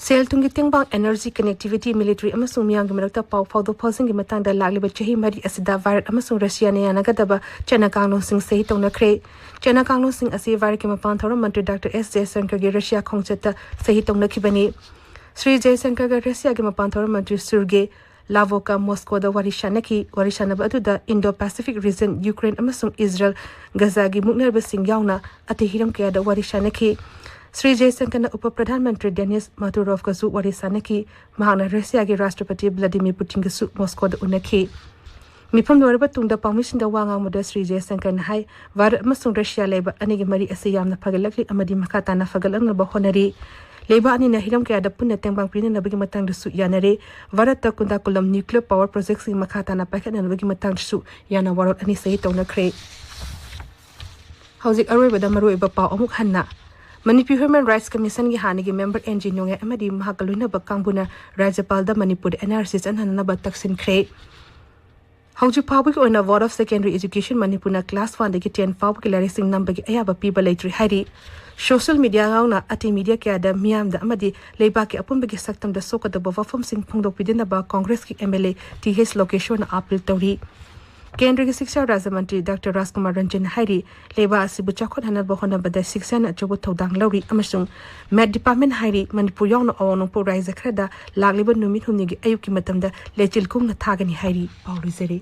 ꯁꯦꯜ ꯊꯨꯝꯒꯤ ꯇꯦꯡꯕꯥꯡ, ꯑꯦꯅꯔꯖꯤ, ꯀꯅꯦꯛꯇꯤꯚꯤꯇꯤ, ꯃꯤꯂꯤꯇꯔꯤ ꯑꯃꯁꯨꯡ ꯃꯤꯌꯥꯝꯒꯤ ꯃꯔꯛꯇ ꯄꯥꯎ ꯐꯥꯎꯗꯣꯛ ꯐꯥꯎꯖꯤꯟꯒꯤ ꯃꯇꯥꯡꯗ ꯂꯥꯛꯂꯤꯕ ꯆꯍꯤ ꯃꯔꯤ ꯑꯁꯤꯗ ꯚꯥꯔꯠ ꯑꯃꯁꯨꯡ ꯔꯁꯤꯌꯥꯅ ꯌꯥꯅꯒꯗꯕ ꯆꯠꯅ ꯀꯥꯡꯂꯣꯟꯁꯤꯡ ꯁꯍꯤ ꯇꯧꯅꯈ꯭ꯔꯦ꯫ ꯆꯠꯅ ꯀꯥꯡꯂꯣꯟꯁꯤꯡ ꯑꯁꯤ ꯚꯥꯔꯠꯀꯤ ꯃꯄꯥꯟ ꯊꯧꯔꯝ ꯃꯟꯇ꯭ꯔꯤ ꯗꯥꯛꯇꯔ ꯑꯦꯁ ꯖꯌꯁꯪꯀꯔꯒꯤ ꯔꯁꯤꯌꯥ ꯈꯣꯡꯆꯠꯇ ꯁꯍꯤ ꯇꯧꯅꯈꯤꯕꯅꯤ꯫ ꯁ꯭ꯔꯤ ꯖꯌꯁꯪꯀꯔꯒ ꯔꯁꯤꯌꯥꯒꯤ ꯃꯄꯥꯟ ꯊꯧꯔꯝ ꯃꯟꯇ꯭ꯔꯤ ꯁꯨꯔꯒꯦ ꯂꯥꯚꯣꯀ ꯃꯣꯁꯀꯣꯗ ꯋꯥꯔꯤ ꯁꯥꯅꯈꯤ꯫ ꯋꯥꯔꯤ ꯁꯥꯅꯕ ꯑꯗꯨꯗ ꯏꯟꯗꯣ ꯄꯦꯁꯤꯐꯤꯛ ꯔꯤꯖꯟ, ꯌꯨꯀ꯭ꯔꯦꯟ ꯑꯃꯁꯨꯡ ꯏꯖꯔꯦꯜ, ꯒꯖꯥꯒꯤ ꯃꯨꯛꯅꯔꯕꯁꯤꯡ ꯌꯥꯎꯅ ꯑꯇꯩ ꯍꯤꯔꯝ ꯀꯌꯥꯗ ꯋꯥꯔꯤ ꯁꯥꯅꯈꯤ꯫ ꯁ꯭ꯔꯤ ꯖꯌꯁꯪꯀꯔꯅ ꯎꯄ ꯄ꯭ꯔꯙꯥꯟ ꯃꯟꯇ꯭ꯔꯤ ꯗꯦꯅꯤꯁ ꯃꯥꯗꯨꯔꯣꯚꯀꯁꯨ ꯋꯥꯔꯤ ꯁꯥꯅꯈꯤ꯫ ꯃꯍꯥꯛꯅ ꯔꯁꯤꯌꯥꯒꯤ ꯔꯥꯁꯇ꯭ꯔꯄꯇꯤ ꯚ꯭ꯂꯥꯗꯤꯃꯤꯔ ꯄꯨꯇꯤꯟꯒꯁꯨ ꯃꯣꯁꯀꯣꯗ ꯎꯅꯈꯤ꯫ ꯃꯤꯐꯝ ꯂꯣꯏꯔꯕ ꯇꯨꯡꯗ ꯄꯥꯎꯃꯤꯁꯤꯡꯗ ꯋꯥ ꯉꯥꯡꯕꯗ ꯁ꯭ꯔꯤ ꯖꯌꯁꯪꯀꯔꯅ ꯍꯥꯏ, ꯚꯥꯔꯠ ꯑꯃꯁꯨꯡ ꯔꯁꯤꯌꯥ ꯂꯩꯕꯥꯛ ꯑꯅꯤꯒꯤ ꯃꯔꯤ ꯑꯁꯤ ꯌꯥꯝꯅ ꯐꯒꯠꯂꯛꯂꯤ ꯑꯃꯗꯤ ꯃꯈꯥ ꯇꯥꯅ ꯐꯒꯠꯂꯛꯅꯕ ꯍꯣꯠꯅꯔꯤ꯫ ꯂꯩꯕꯥꯛ ꯑꯅꯤꯅ ꯍꯤꯔꯝ ꯀꯌꯥꯗ ꯄꯨꯟꯅ ꯇꯦꯡꯕꯥꯡ ꯄꯤꯅꯅꯕꯒꯤ ꯃꯇꯥꯡꯗꯁꯨ ꯌꯥꯅꯔꯦ꯫ ꯚꯥꯔꯠꯇ ꯀꯨꯟꯗꯥꯀꯨꯂꯝ ꯅ꯭ꯌꯨꯀ꯭ꯂꯤꯌꯔ ꯄꯥꯋꯔ ꯄ꯭ꯔꯣꯖꯦꯛꯁꯤꯡ ꯃꯈꯥ ꯇꯥꯅ ꯄꯥꯏꯈꯠꯅꯅꯕꯒꯤ ꯃꯇꯥꯡꯗꯁꯨ ꯌꯥꯅ ꯋꯥꯔꯣꯜ ꯑꯅꯤ ꯁꯍꯤ ꯇꯧꯅꯈ꯭ꯔꯦ꯫ ꯍꯧꯖꯤꯛ ꯑꯔꯣꯏꯕꯗ ꯃꯔꯨꯑꯣꯏꯕ ꯄꯥꯎ ꯑꯃꯨꯛ ꯍꯟꯅ꯫ ꯃꯅꯤꯄꯨꯔ ꯍ꯭ꯌꯨꯃꯦꯟ ꯔꯥꯏꯠꯁ ꯀꯃꯤꯁꯟꯒꯤ ꯍꯥꯟꯅꯒꯤ ꯃꯦꯝꯕꯔ ꯑꯦꯟ ꯖꯤ ꯅꯣꯡꯉꯥꯏ ꯑꯃꯗꯤ ꯃꯍꯥꯛꯀ ꯂꯣꯏꯅꯕ ꯀꯥꯡꯕꯨꯅ ꯔꯥꯖ꯭ꯌꯄꯥꯜꯗ ꯃꯅꯤꯄꯨꯔꯗ ꯑꯦꯟ ꯑꯥꯔ ꯁꯤ ꯆꯠꯍꯟꯅꯅꯕ ꯇꯛꯁꯤꯟꯈ꯭ꯔꯦ꯫ ꯍꯧꯖꯤꯛ ꯐꯥꯎꯕꯒꯤ ꯑꯣꯏꯅ Board of Secondary Education ꯃꯅꯤꯄꯨꯔꯅ class one ꯗꯒꯤ ten ꯐꯥꯎꯕꯒꯤ ꯂꯥꯏꯔꯤꯛꯁꯤꯡ ꯅꯝꯕꯒꯤ ꯑꯌꯥꯕ ꯄꯤꯕ ꯂꯩꯇ꯭ꯔꯤ ꯍꯥꯏꯔꯤ꯫ Social media ꯌꯥꯎꯅ ꯑꯇꯩ media ꯀꯌꯥꯗ ꯃꯤꯌꯥꯝꯗ ꯑꯃꯗꯤ ꯂꯩꯕꯥꯛꯀꯤ ꯑꯄꯨꯟꯕꯒꯤ ꯁꯛꯇꯝꯗ ꯁꯣꯛꯀꯗꯕ ꯋꯥꯐꯝꯁꯤꯡ ꯐꯣꯡꯗꯣꯛꯄꯤꯗꯅꯕ ꯀꯣꯡꯒ꯭ꯔꯦꯁꯀꯤ M L A T H ꯂꯣꯀꯦꯁ꯭ꯋꯔꯅ appeal ꯇꯧꯔꯤ꯫ ꯀꯦꯟꯗ꯭ꯔꯒꯤ ꯁꯤꯛꯁꯥ ꯔꯥꯖ꯭ꯌ ꯃꯟꯇ꯭ꯔꯤ ꯗꯥꯛꯇꯔ ꯔꯥꯖꯀꯨꯃꯥꯔ ꯔꯟꯖꯟꯅ ꯍꯥꯏꯔꯤ, ꯂꯩꯕꯥꯛ ꯑꯁꯤꯕꯨ ꯆꯥꯎꯈꯠꯍꯟꯅꯕ ꯍꯣꯠꯅꯕꯗ ꯁꯤꯛꯁꯥꯅ ꯑꯆꯧꯕ ꯊꯧꯗꯥꯡ ꯂꯧꯔꯤ ꯑꯃꯁꯨꯡ ꯃꯦꯠ ꯗꯤꯄꯥꯔꯠꯃꯦꯟ ꯍꯥꯏꯔꯤ, ꯃꯅꯤꯄꯨꯔ ꯌꯥꯎꯅ ꯑꯋꯥꯡ ꯅꯣꯡꯄꯣꯛ ꯔꯥꯖ꯭ꯌ ꯈꯔꯗ ꯂꯥꯛꯂꯤꯕ ꯅꯨꯃꯤꯠ ꯍꯨꯝꯅꯤꯒꯤ ꯑꯌꯨꯛꯀꯤ ꯃꯇꯝꯗ ꯂꯩꯆꯤꯜ ꯀꯨꯡꯅ ꯊꯥꯒꯅꯤ ꯍꯥꯏꯔꯤ꯫ ꯄꯥꯎ ꯂꯣꯏꯖꯔꯦ꯫